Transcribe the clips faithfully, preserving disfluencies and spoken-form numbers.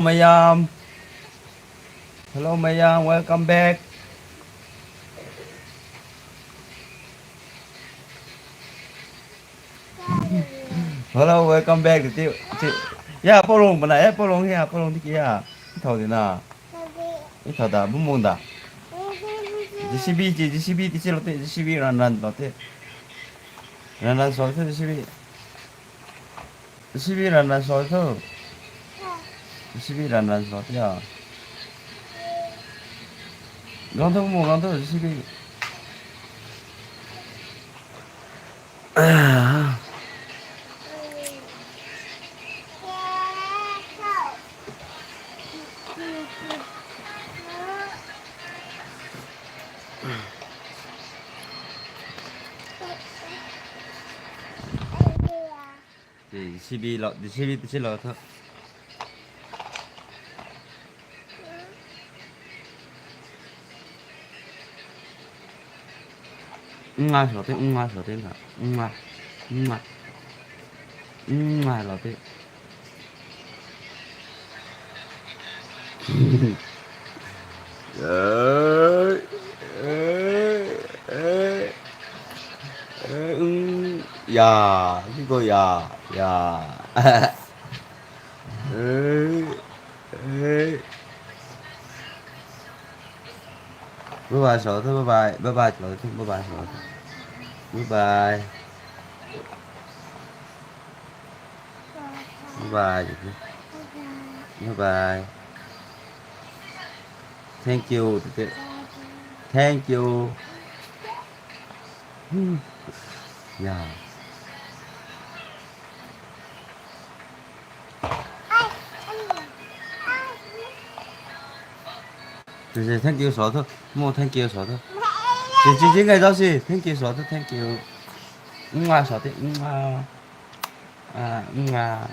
Mayam. Hello, Mayam. Welcome back. Hello, welcome back. Ti, ti. Ya, Paulung bana, eh, Paulung ya, Paulung tiki ya. Thau di na. Thau da, bumung da. J C B, J C B, ti si lo te, J C B run run lo te. Run run so te, J C B. J C B run run so te. J C B run run so te ya. Gang thu, bumung gang thu, J C B. J C B lo, J C B ti si lo tho. Nga so te, nga so te na. Nga. Nga. Nga lo te. Eh, eh, eh, eh, mm, ya, ki ko ya, ya. Eh, eh. Bye bye, so tho, bye bye, bye bye, so tho, bye bye, so tho. Bye bye. Bye bye. Bye bye. Thank you. Thank you. Hmm. Yeah. Thank you, so tho. Mo, thank you, so tho. Chi, chi, chi, ngai dau si. Thank you, so tho. Thank you. Nga, so tho. Nga. Ah, nga.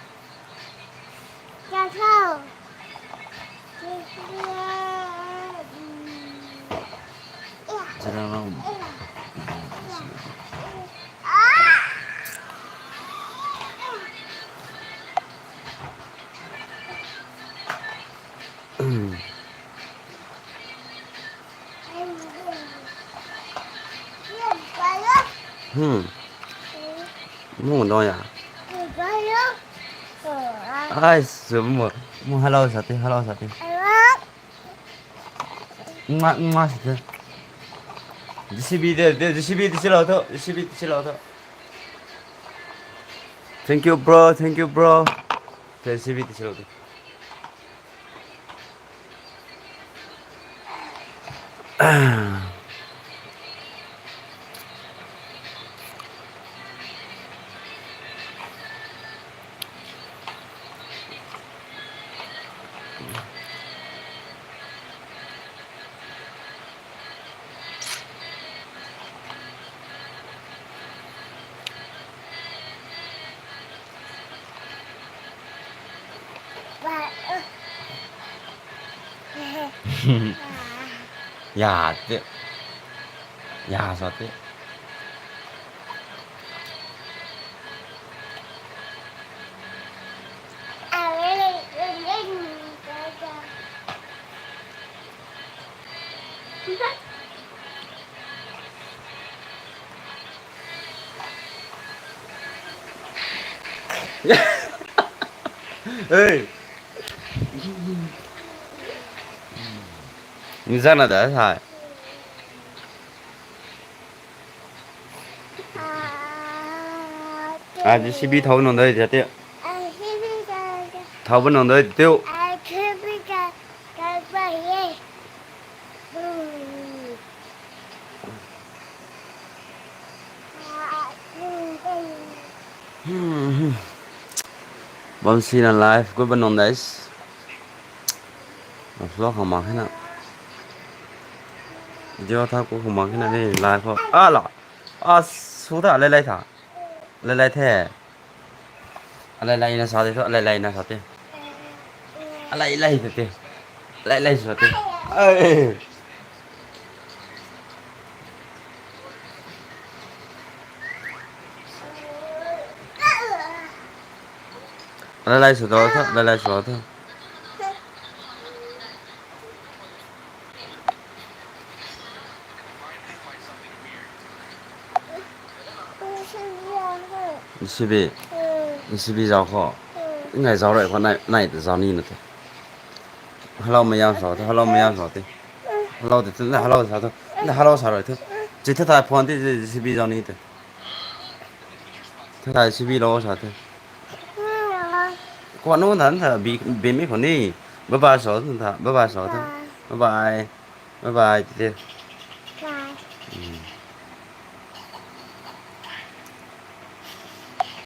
Jarang. Hmm. Mo dong ya. Ai, su mo. Mo hello sa te, hello sa te. Nga, nga sa te. J C B de, de, J C B de, si lo tho, J C B de, si lo tho. Thank you, bro. Thank you, bro. Te J C B de, si lo tho. Ya te. Ya sa te. Hey. Ni zana da hai. A, J C B thau nung dai tia teu. Thau ba nung dai teu. Bam si na live gu ba nung dai. Vlog khang mak khe na. Video tha ku khang mak khe na ni live ho. A la. A su tha, lai lai tha. Lai lai the. A lai lai na sa de tho, a lai lai na sa te. A lai lai te te. Lai lai sa te. Ai. A lai lai sa tho, a lai lai sa tho. Sibi, sibi zau khou. Ngai zau rui khou nai, nai ta zau ni na the. Hello mayam sa the, hello mayam sa the. Hello te, na hello sa the. Na hello sa rui the. Chi the thai phone te, sibi zau ni the. The thai sibi lo sa the. Khwan nu than tha bi, bi mi khou ni. Bye bye sa the tha, bye bye sa the. Bye bye. Bye bye, tite.